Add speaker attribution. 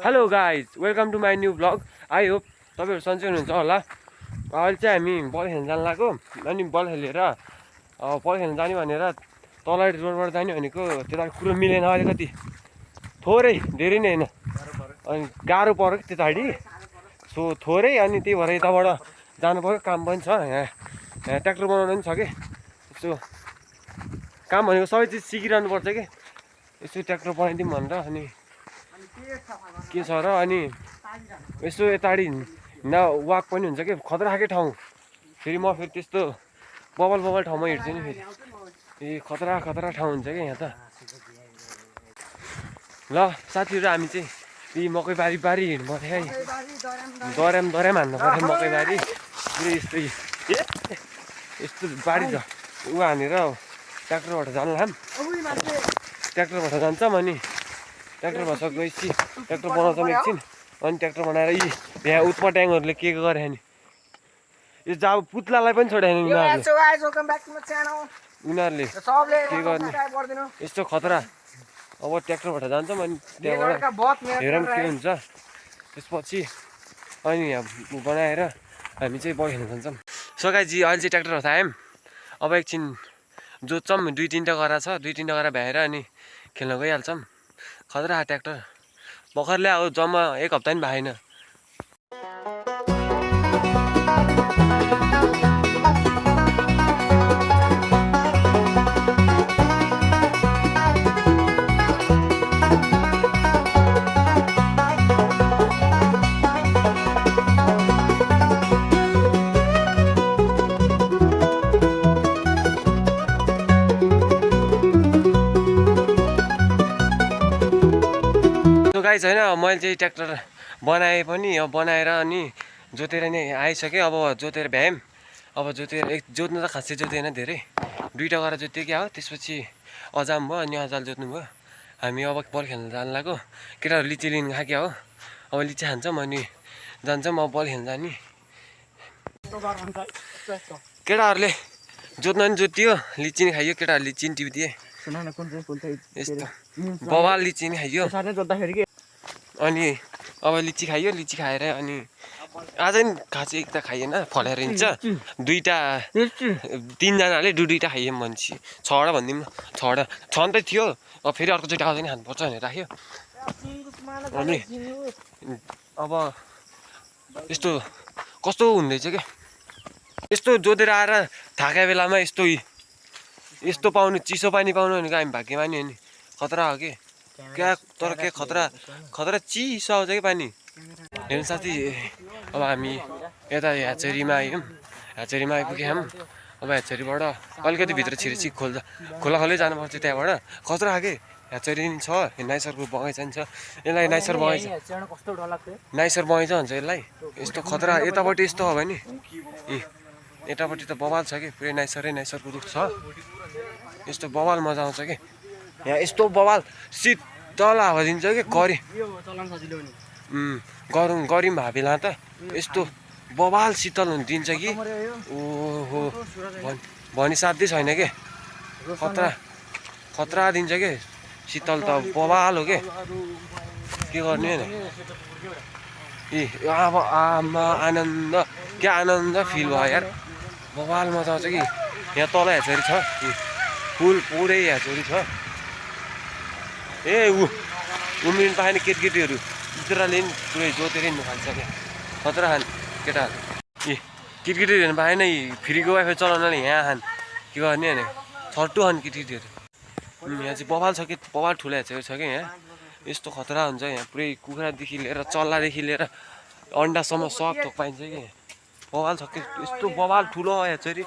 Speaker 1: Hello guys welcome to my new blog. I hope तपाईँहरू सन्चै हुनुहुन्छ होला। अहिले चाहिँ हामी बल खेल्न जानु लाग्यो अनि बल खेलेर बल खेल्न जाने भनेर तलैट रोडबाट जाने भनेको त्यता कुरो मिलेन अलिकति थोरै धेरै नै होइन अनि गाह्रो पर्यो कि त्यतापट्टि सो थोरै अनि त्यही भएर यताबाट जानु पऱ्यो। काम पनि छ यहाँ ट्र्याक्टर बनाउनु पनि छ कि यसो काम भनेको सबै चिज सिकिरहनु पर्छ कि यसो ट्र्याक्टर बनाइदिउँ भनेर अनि के छ र अनि यसो यताडि वाक पनि हुन्छ कि खतरा खालको ठाउँ फेरि म फेरि त्यस्तो बबल ठाउँमा हिँड्छु नि फेरि खतरा ठाउँ हुन्छ कि यहाँ त। ल साथीहरू हामी चाहिँ यी मकै बारी हिँड्नु पऱ्यो है दर्याम हान्नु पऱ्यो मकै बारी पुरै यस्तो बारी छ ऊ हानेर ट्र्याक्टरबाट जान्लाम ट्र्याक्टरबाट जान्छौँ अनि ट्र्याक्टर भइसकेपछि ट्र्याक्टर बनाउँछौँ एकछिन अनि ट्र्याक्टर बनाएर यहाँ उत्पट्याङहरूले के गरे नि यो जब पुत्लालाई पनि छोडेन उनीहरूले के गर्ने यस्तो खतरा। अब ट्र्याक्टरबाट जान्छौँ अनि त्यहाँबाट हेरौँ के हुन्छ त्यसपछि अनि यहाँ बनाएर हामी चाहिँ बल खेल्न जान्छौँ। सकाइजी अहिले चाहिँ ट्र्याक्टर आयौँ अब एकछिन जोत्छौँ 2-3टा गरा छ 2-3टा गरा भ्याएर अनि खेल्न गइहाल्छौँ। खतरा ट्र्याक्टर भर्खरले अब जम्मा 1 हप्ता पनि भएन। गाइस होइन मैले चाहिँ ट्र्याक्टर बनाएँ पनि अब बनाएर अनि जोतेर नै आइसकेँ। अब जोतेर भ्याएँ अब जोत्नु त खासै जोतेन धेरै 2टा गरेर जोत्यो क्या हो। त्यसपछि अजाम भयो अनि अजाल जोत्नु भयो। हामी अब बल खेल्न जानु लाग्यो केटाहरू लिची लिनु खा क्या हो। अब लिची खान्छौँ अनि जान्छौँ अब बल खेल्न जाने। केटाहरूले जोत्न पनि जोतियो लिची नि खाइयो केटाहरू लिची नि टिपिदिए यस्तो बवाल लिची नि खाइयो अनि अब लिची खाइयो लिची खाएर अनि आज नि खासै एक त खाइएन फलेर हिँड्छ 3जनाले 2-2टा खाइयो मान्छे 6वटा भनिदिउँ न 6वटा छन् त थियो अब फेरि अर्कोचोटि आउँदैन खानुपर्छ भनेर राख्यो। अनि अब यस्तो कस्तो हुँदैछ क्या यस्तो जोतेर आएर थाका बेलामा यस्तो पाउनु चिसो पानी पाउनु भनेको हामी भाग्यमानी हो नि खतरा हो कि क्या तर के खतरा चिसो आउँछ कि पानी हेर्नु साथी। अब हामी यता ह्याचेरीमा आयौँ ह्याचेरीमा आइपुग्यौँ हामी अब ह्याचेरीबाट अलिकति भित्र छिरेपछि खोला जानुपर्छ त्यहाँबाट खतरा के ह्याचेरी नि छ नाइसरको बगैँचा नि छ यसलाई नाइसर बगैँचा भन्छ यसलाई। यस्तो खतरा यतापट्टि यस्तो हो भने यतापट्टि त बवाल छ कि पुरै नाइसरको रुख छ यस्तो बवाल मजा आउँछ कि यहाँ यस्तो बवाल शीतल हावा दिन्छ कि गरौँ भाबेला त यस्तो बवाल शीतल दिन्छ कि ओहो भनी साध्यै छैन के खतरा दिन्छ के शीतल त बवाल हो के गर्ने अब आमा आनन्द क्या आनन्द फिल भयो यार बवाल मजा आउँछ कि यहाँ तल ह्याचेरी छ फुल पुरै ह्याचेरी छ उम्रिनु पाएन केटीहरू इतराले नि पुरै जोतेर हिँड्नु खान्छ क्या खतरा खान केटाहरू केटीहरू हेर्नु पाएन फ्रीको वाइफाई चलाउनाले यहाँ खान के गर्ने भने छट्टु खान केटीहरू यहाँ चाहिँ बवाल छ कि बवाल ठुलो ह्याचेरी छ कि यहाँ यस्तो खतरा हुन्छ यहाँ पुरै कुखुरादेखि लिएर चल्लादेखि लिएर अन्डासम्म सब थोक पाइन्छ कि बवाल छ कि यस्तो बवाल ठुलो ह्याचेरी